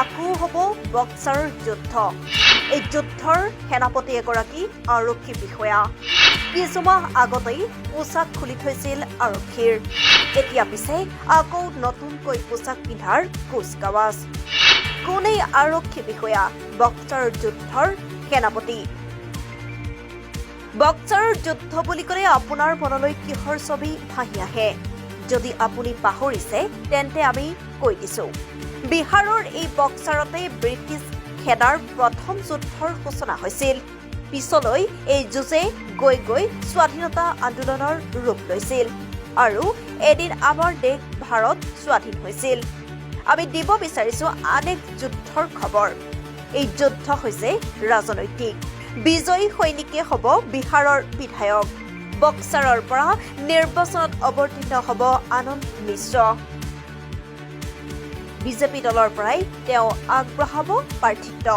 আকৌ হ'ব বক্সাৰৰ যুদ্ধ। এই যুদ্ধৰ সেনাপতি এগৰাকী আৰক্ষী বিষয়া। কিছুমাহ আগতেই পোছাক খুলি থৈছিল আৰক্ষীৰ। এতিয়া পিছে আকৌ নতুনকৈ পোছাক পিন্ধাৰ কুচকাৱাজ। কোন এই আৰক্ষী বিষয়া, বক্সাৰৰ যুদ্ধৰ সেনাপতি? বক্সাৰৰ যুদ্ধ বুলি ক'লে আপোনাৰ মনলৈ কিহৰ ছবি ভাহি আহে? যদি আপুনি পাহৰিছে, তেন্তে আমি কৈ দিছো। বিহাৰৰ এই বক্সাৰতে ব্ৰিটিছ খেদাৰ প্ৰথম যুদ্ধৰ সূচনা হৈছিল। পিছলৈ এই যুঁজে গৈ গৈ স্বাধীনতা আন্দোলনৰ ৰূপ লৈছিল আৰু এদিন আমাৰ দেশ ভাৰত স্বাধীন হৈছিল। আমি দিব বিচাৰিছো আন এক যুদ্ধৰ খবৰ। এই যুদ্ধ হৈছে ৰাজনৈতিক। বিজয়ী সৈনিকে হ'ব বিহাৰৰ বিধায়ক। বক্সাৰৰ পৰা নিৰ্বাচনত অৱতীৰ্ণ হ'ব আনন্দ মিশ্ৰ। বিজেপি দলৰ পৰাই তেওঁ আগবঢ়াব প্ৰাৰ্থিত্ব।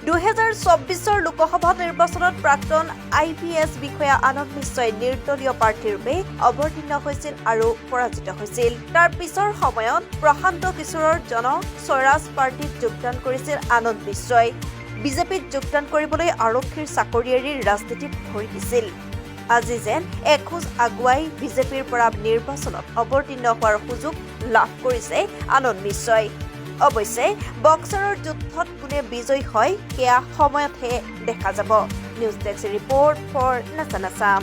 2024ৰ লোকসভা নিৰ্বাচনত প্ৰাক্তন আই পি এছ বিষয়া আনন্দ মিশ্ৰই নিৰ্দলীয় প্ৰাৰ্থীৰূপে অৱতীৰ্ণ হৈছিল আৰু পৰাজিত হৈছিল। তাৰ পিছৰ সময়ত প্ৰশান্ত কিশোৰৰ জন স্বৰাজ পাৰ্টীত যোগদান কৰিছিল আনন্দ মিশ্ৰই। বিজেপিত যোগদান কৰিবলৈ আৰক্ষীৰ চাকৰি এৰি ৰাজনীতিত ভৰি দিছিল। আজি যেন এখোজ আগুৱাই বিজেপিৰ পৰা নিৰ্বাচনত অৱতীৰ্ণ হোৱাৰ সুযোগ লাভ কৰিছে আনন্দ মিশ্ৰই। অৱশ্যে বক্সাৰৰ যুদ্ধত কোনে বিজয়ী হয়, সেয়া সময়তহে দেখা যাব। News desk report for Najan Assam.